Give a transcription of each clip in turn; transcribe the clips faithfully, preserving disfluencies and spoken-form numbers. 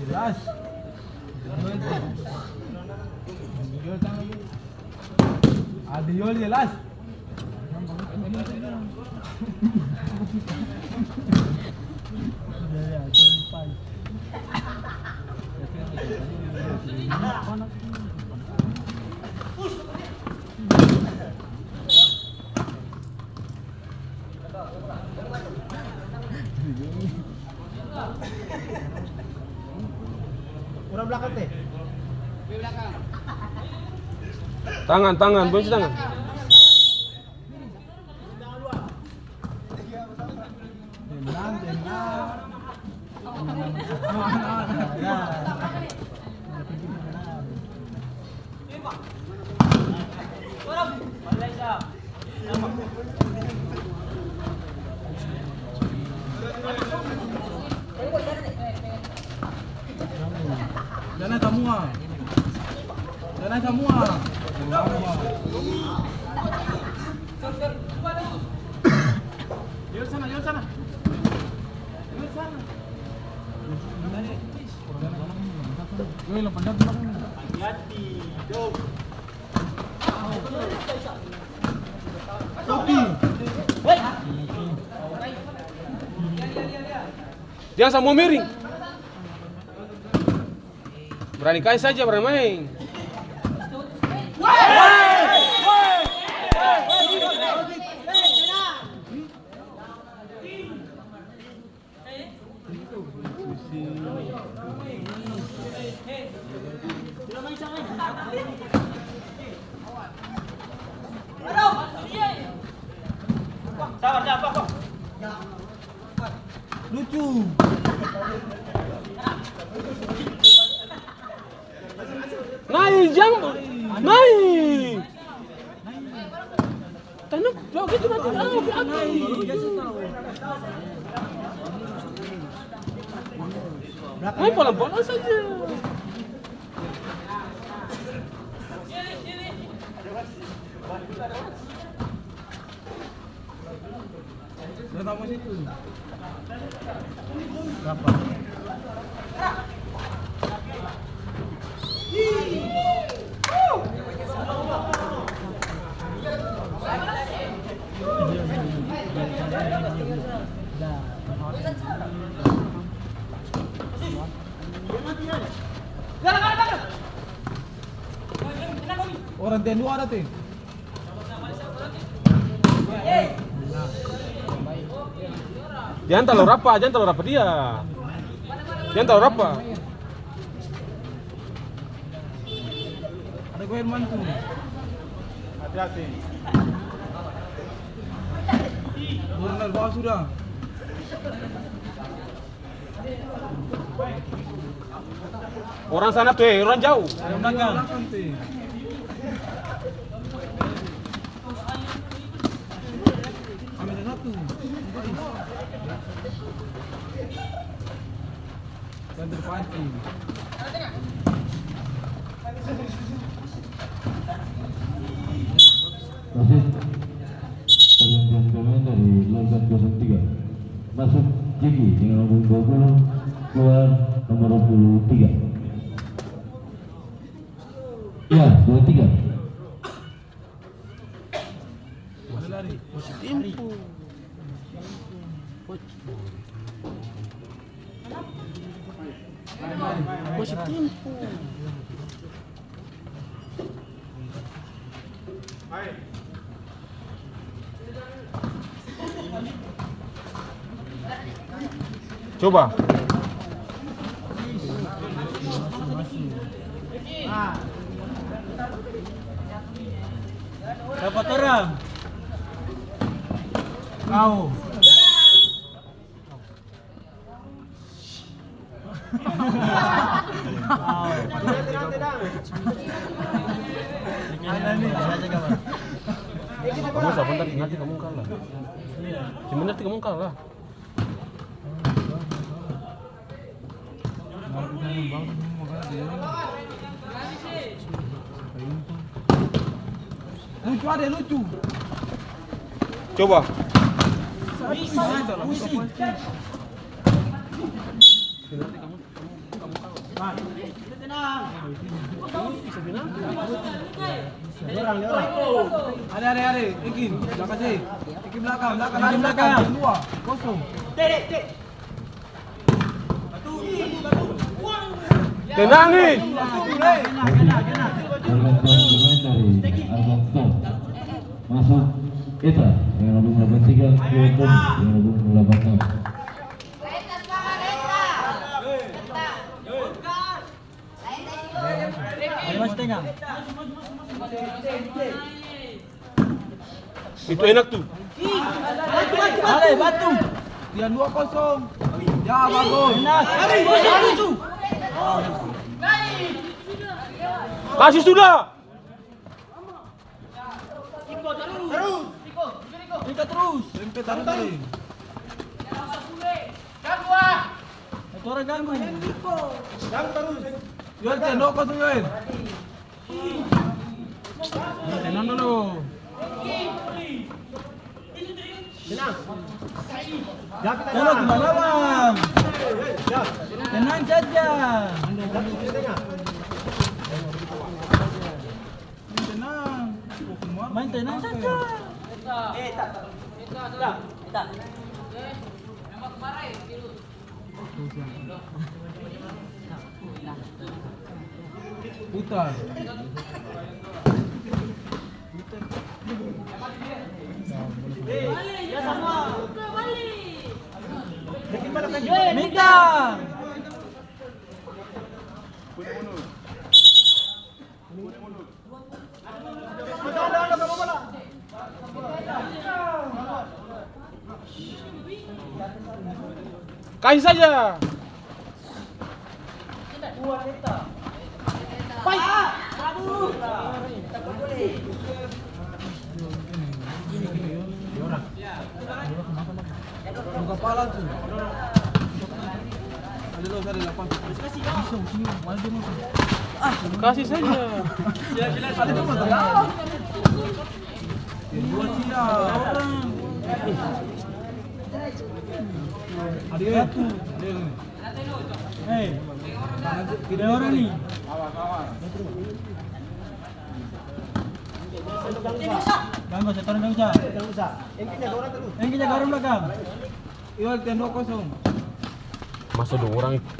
Jelas. Adil jelas. Orang belakang teh. Tangan, tangan, kunci tangan. Tenang, tenang. Jangan samua. Jangan samua. Jual sana, jual sana. Jual sana. Hati-hati, dong. Jang samua miring. Brani kai saja, brani maeng. Lucu. Nae, jang, nae. Tanam, jauh gitu nanti. Ah, oke, oke. Nae, pelan-pelan saja. Udah tamu situ. Berapa? Orang tendu ada tuh. Jang talalu rapa, jang talalu rapa dia. Jang talalu rapa. Ada goyang mantu. Hati-hati. Bornel bawah sudah. Orang sana tuh, eh, orang jauh. Orang belakang tuh. Ambil satu. Dan terpancing. Wasit, pergantian pemain dari Logat kosong tiga. Masuk Jeki dengan nomor dua puluh, keluar nomor dua puluh tiga. Ya, dua tiga. Posisi tempo. Posisi tempo. Coba. Dapat orang. Kau. Ada nih. Kamu sabar, nanti kamu kalah. Sebenarnya kamu kalah. Lucu ada, lucu. Coba. Pusing. Ada, ada, ada. Ekin, belakang, eh. Ekin belakang, belakang, belakang. Dua kosong. Tenang, eh. Pergantian pemain dari Argento. Masuk Eta, dengan nomor delapan tiga, Kiyoton, dengan nomor delapan enam. Ayo, Mas, tengah. Itu enak tuh. Ale, batu. Dia dua kosong. Ya, bagus. Enak. Kasih sudah. Iko terus. Iko terus. Tempe taruh tadi. Satu orang ganggu. Ganggu terus. Yoel, tendok kau tuh, Yoel. Tenang dulu. Tenang. Tenang, tenang. Tenang saja. Tenang. Main tenang saja. Putar. Minta. Kasih saja. Buka pala tuh. Ada lo, ada delapan. Kasih saja. Ada tuh, ada. Dua sia, orang. Ada satu. Hei, ada orang nih. Ganggu, satu orang ganggu sa. Yang kita jaga orang belakang. Iya, latihan dua kosong. Masa dua orang itu?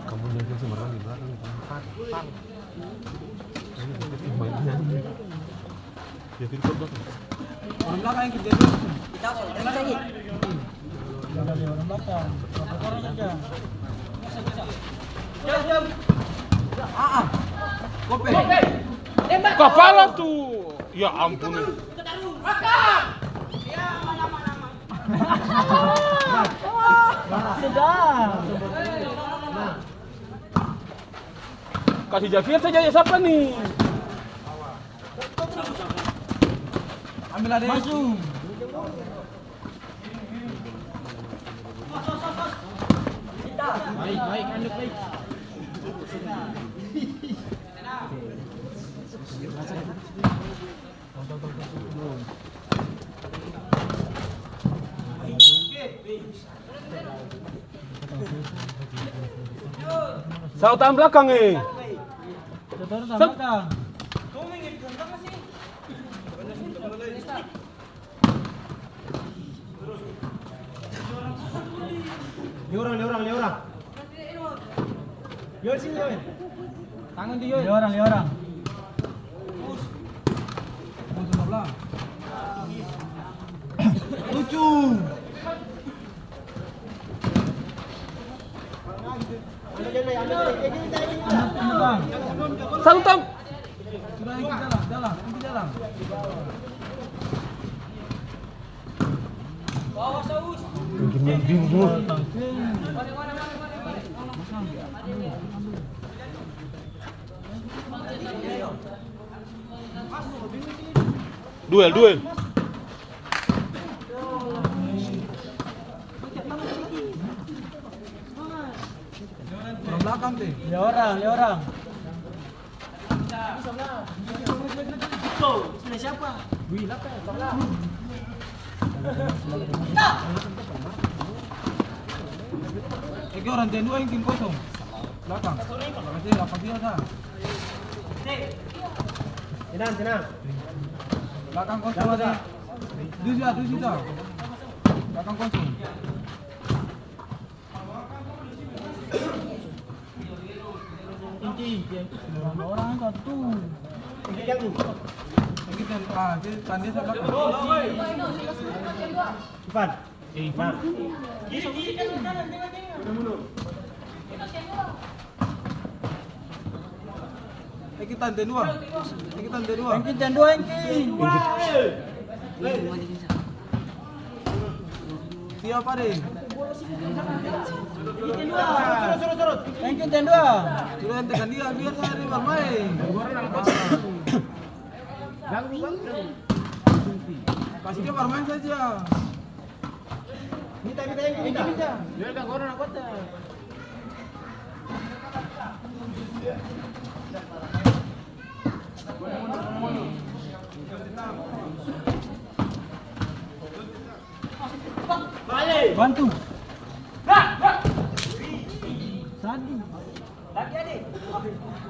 Kamu lihat si Marwan di belakang, empat, empat. Ini mainnya. Orang belakang yang kerja dulu. Kita orang belakang. Orang aja. Ah, ah. Kope. Kapala tuh. Ya ampun. Sudah. Kasih Jafir saja, ya, siapa nih? Ambil ada. Masuk. Baik, baik, lanjut, baik. Sautan belakang, eh. Sautan belakang. Lia orang, lia orang, lia orang. Lia sini, lia. Tangan dia, lia orang, lia orang. Lucu. Satu tam. Sudah, ikut jalan, jalan, ikut jalan. Duel, duel. Orang belakang, teh. Lia orang, lia orang. Sudah siapa? Wih, lapa ya? Oke, orang tenua yang tim kosong. Belakang. Berarti rapat dia, dah. Tenang, tenang. Belakang kosong ada. Dusu, ah, dusu, dah. Belakang kosong. Inti, inti, inti. Orang angkat tu. Inti jago. Inti dan, ah, dia tanda saya belakang. Ivan. Eh, Ivan. Nah. Eh, kita lantai dua. Eh, kita lantai dua. Yang kita dua, yang ki-, siapa, deh? Yang kita dua. Sudah, yang tekan dia, biar saya, dia bermain. Kasih dia bermain saja. Minta, minta, yang minta. Minta. Jual ka orang na kota. Bantu. Sadi.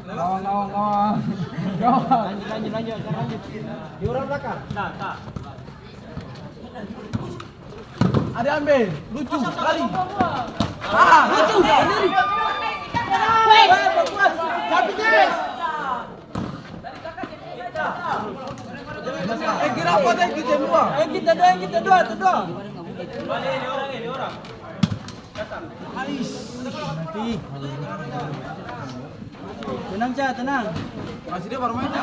Lawan, lawan, lawan. Lawan. Lanjut, lanjut, lanjut, lanjut. Di orang belakang. Nah, nah. Ada ambe, lucu, lari. Ah, lucu, sendiri. Weh, bagus. Tapi, guys. Eh, kira apa tadi kita dua? Eh, kita dua, kita dua, kita dua. Ais, mati. Tenang, Ca, tenang. Masih dia baru main, Ca.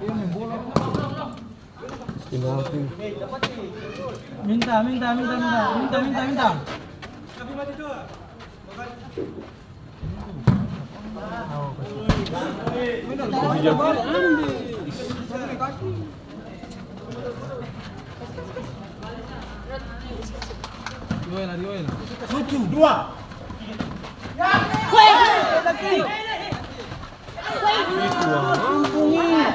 Dia main bola. Penalti. Minta, minta, minta, minta. Minta, minta, minta. Yoel, Yoel. Tujuh, dua. Itu, ampun, ih.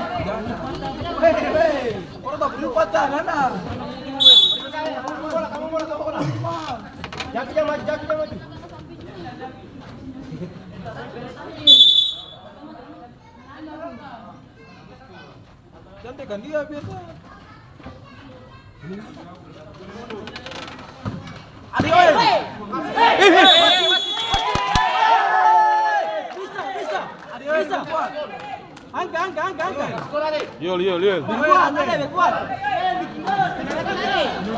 Orang tak perlu patah, Nana. Jaki, jaki, maju, jaki, jaki, maju. Jangan tekan dia, biasa. Aduh, oi. Bisa, bisa. Aduh, oi, bisa. Angka, angka, angka, angka. Liol, liol, liol. Berbuat, ada berbuat.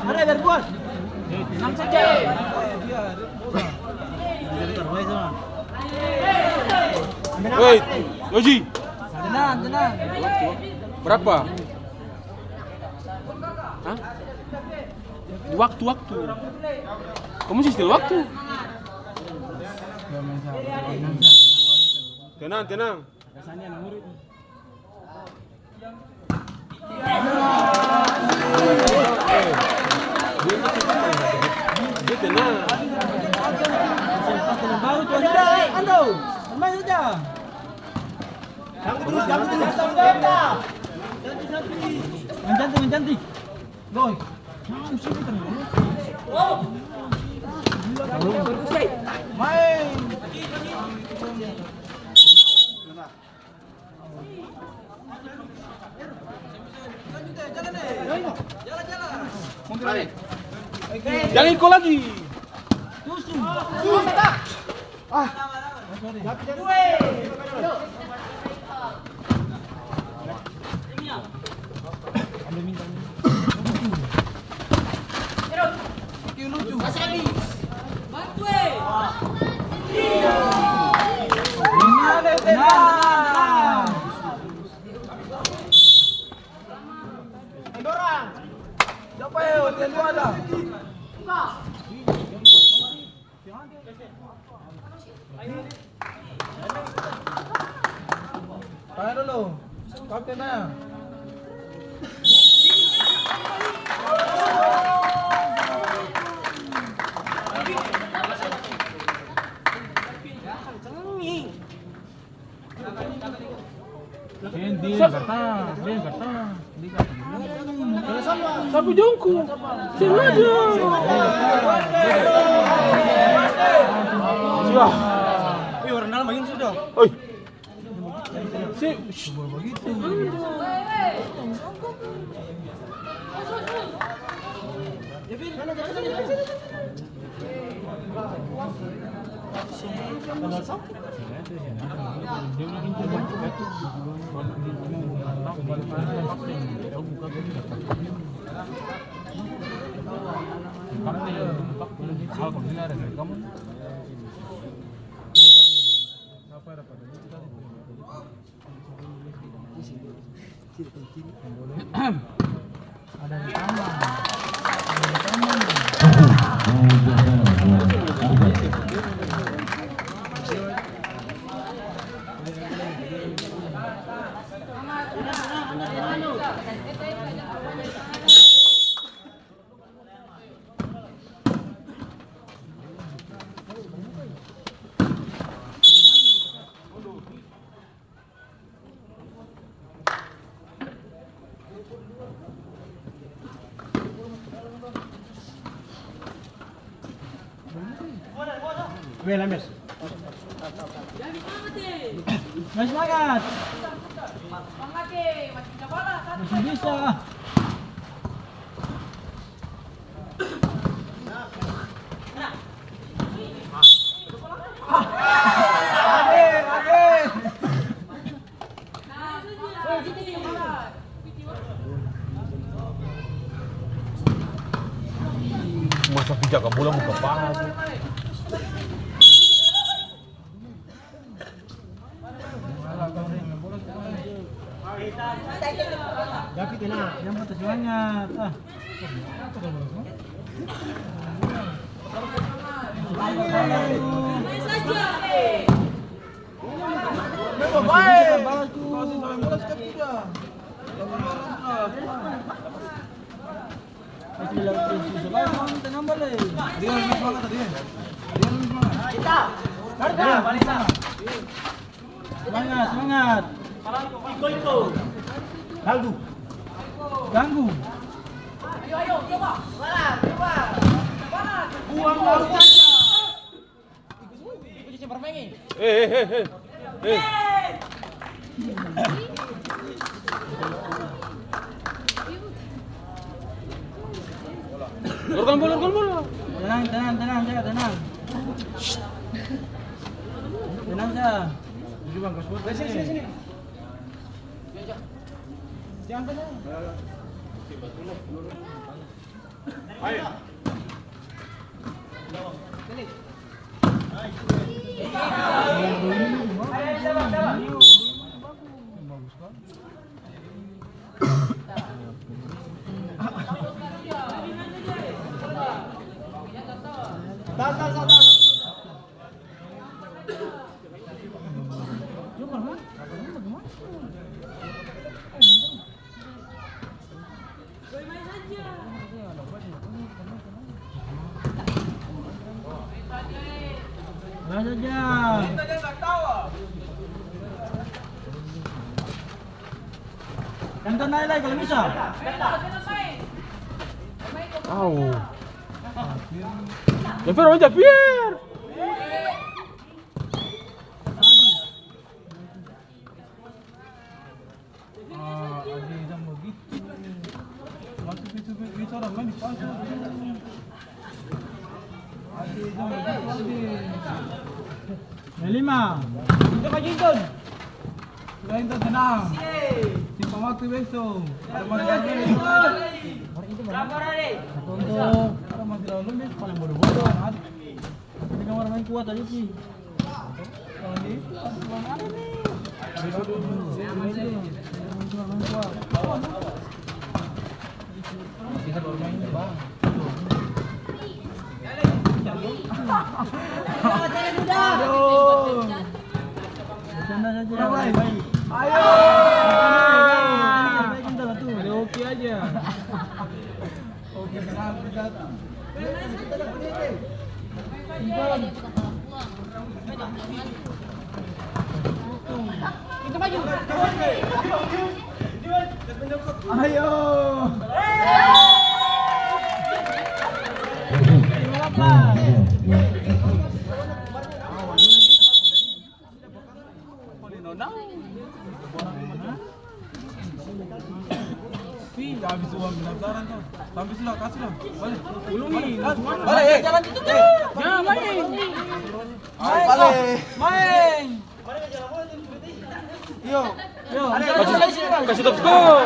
Ada berbuat. Tenang saja. Woi, Yoji. Tenang, tenang. Berapa? Hah? Di waktu-waktu. Kamu sih still waktu. Tenang, tenang. Dia tenang. Baru tuh, udah, Ando. Main saja. Ganggu terus, ganggu terus. Main cantik, main cantik. Boy. Main. Jangan iko lagi. Ah. Siapa ya? Hotel dua ada. Tanya dulu. Kapten tanya. Sapu jongkok. Sengaja. Iya. Ih, orang dalam begini sudah. Oi. Si, Weh, Lames. Masih semangat. Masih bisa. Masa pi jaga bola buka paha tu. David, tenang. Yang patah semangat. Ah. Semangat, semangat. Ganggu. Ganggu. Buang laut saja. Eh, eh, eh, eh. Eh. Luruskan bola, luruskan bola. Tenang, tenang, tenang, tenang, tenang. Tenang, tenang. Sini, sini, sini. Jangan, tenang. Tenang saja. Yang tenang lai kalau bisa. Au. Javier, Javier. Ah, ada yang bagitu. Masuk itu, itu orang main di pasar. Ada yang bagitu, ada. Yang lima. Itu Kak Jinton. Sudah, Jinton, tenang. Simpan waktu besok. Ada masih ada. Ada masih ada. Paling bodoh-bodoh. Ini kan orang main kuat tadi, Ki. Kalau di itu, ada belum ada nih. Ada dulu. Ada dulu. Ada dulu, main kuat. Masih ada orang main. Ayo. Habis uang pendaftaran tuh. Sampai sudah, kasih dong. Balik. Balik, eh. Jangan tutup. Jangan main. Balik. Main. Yo. Yo. Kasih, kasih top skor.